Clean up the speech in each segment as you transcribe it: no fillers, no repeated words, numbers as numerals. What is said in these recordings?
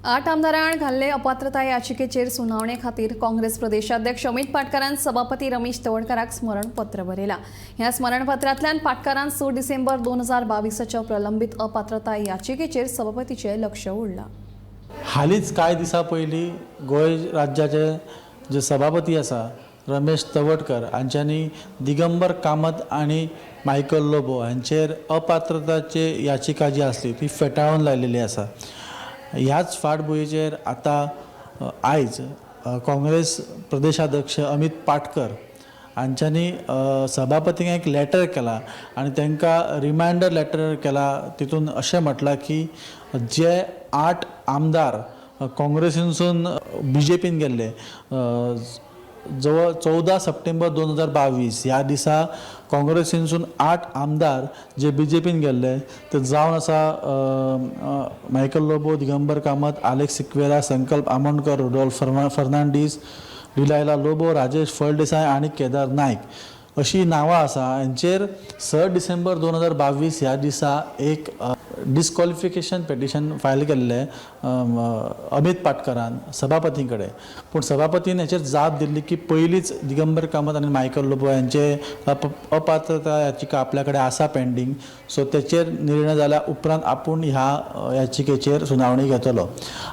8 आमदारांक घाल्ले अपात्रताय याचिकेचेर सुनावणे खातीर काँग्रेस प्रदेशाध्यक्ष अमित पाटकारान सभापती रमेश तवडकाराक स्मरणपत्र बरयलां. ह्या स्मरणपत्रांतल्यान पाटकारान 6 डिसेंबर 2022 प्रलंबीत अपात्रताय याचिकेचेर सभापतीचें लक्ष ओडलां. हालींच कांय दिसां पयलीं गोंय राज्याचे जे सभापती आसा रमेश तवडकर हांच्यांनी दिगंबर कामत आनी मायकल लोबो हांचेर अपात्रताची याचिका जी आसली ती फेटाळून लायलेली आसा. ह्याच फाटभुंयेचेर आतां आयज काँग्रेस प्रदेशाध्यक्ष अमित पाटकर हांच्यांनी सभापतींक एक लॅटर केला आनी तांकां रिमायंडर लॅटर केला. तितून अशें म्हटलां की जे 8 आमदार काँग्रेसीनसून बीजेपीन गेल्ले जवळ 14 सप्टेंबर 2022 ह्या दिसा काँग्रेसीनसून 8 आमदार जे बीजेपीन गेल्ले ते जावन आसा मायकल लोबो, दिगंबर कामत, आलेक्स सिक्वेरा, संकल्प आमोणकर, रुडोल्फ फर्नांडीस, डिलायला लोबो, राजेश फळदेसाय आनी केदार नायक अशी नांवां आसा. हांचेर 6 डिसेंबर 2022 ह्या दिसा एक डिस्कॉलिफिकेशन पेटिशन फायल केल्लें अमित पाटकरान सभापती कडेन. पूण सभापतीन हेचेर जाप दिल्ली की पयलींच दिगंबर कामत आनी मायकल लोबो हांचे अपात्रता याचिका आपल्या कडेन आसा पेंडींग, सो तेचेर निर्णय जाल्या उपरांत आपूण ह्या याचिकेचेर सुनावणी घेतलो.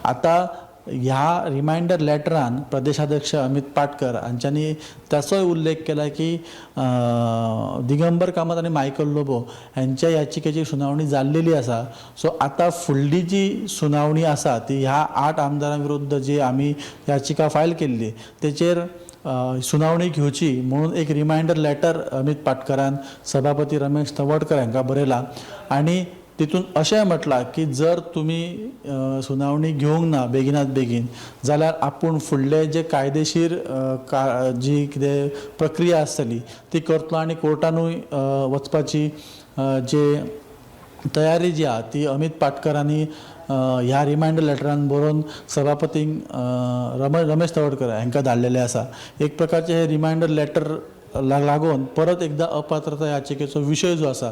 आतां ह्या रिमायंडर लॅटरान प्रदेशाध्यक्ष अमित पाटकर हांच्यांनी ताचोय उल्लेख केला की दिगंबर कामत आनी मायकल लोबो हांच्या याचिकेची सुनावणी जाल्लेली आसा. सो आतां फुडली जी सुनावणी आसा ती ह्या 8 आमदारां विरुद्ध जी आमी याचिका फायल केल्ली तेचेर सुनावणी घेवची म्हणून एक रिमायंडर लॅटर अमित पाटकरान सभापती रमेश तवडकर हांकां बरयला आनी तितून अशें म्हटलां की जर तुमी सुनावणी घेवंक ना बेगिनात बेगीन जाल्यार आपूण फुडले जे कायदेशीर जी कितें प्रक्रिया आसतली ती करतलो आनी कोर्टानूय वचपाची जे तयारी जी आहा ती अमित पाटकरांनी ह्या रिमायंडर लॅटरान बरोवन सभापतींक रमेश तवडकर हांकां धाडलेलें आसा. एक प्रकारचें हें रिमायंडर लॅटर लागून परत एकदां अपात्रता याचिकेचो विशय जो आसा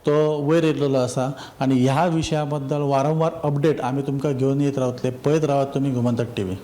तो वयर येयल्लो आसा आनी ह्या विशया बद्दल वारंवार अपडेट आमी तुमकां घेवन येत रावतले. पळयत रावात तुमी गोमंतक टीव्ही.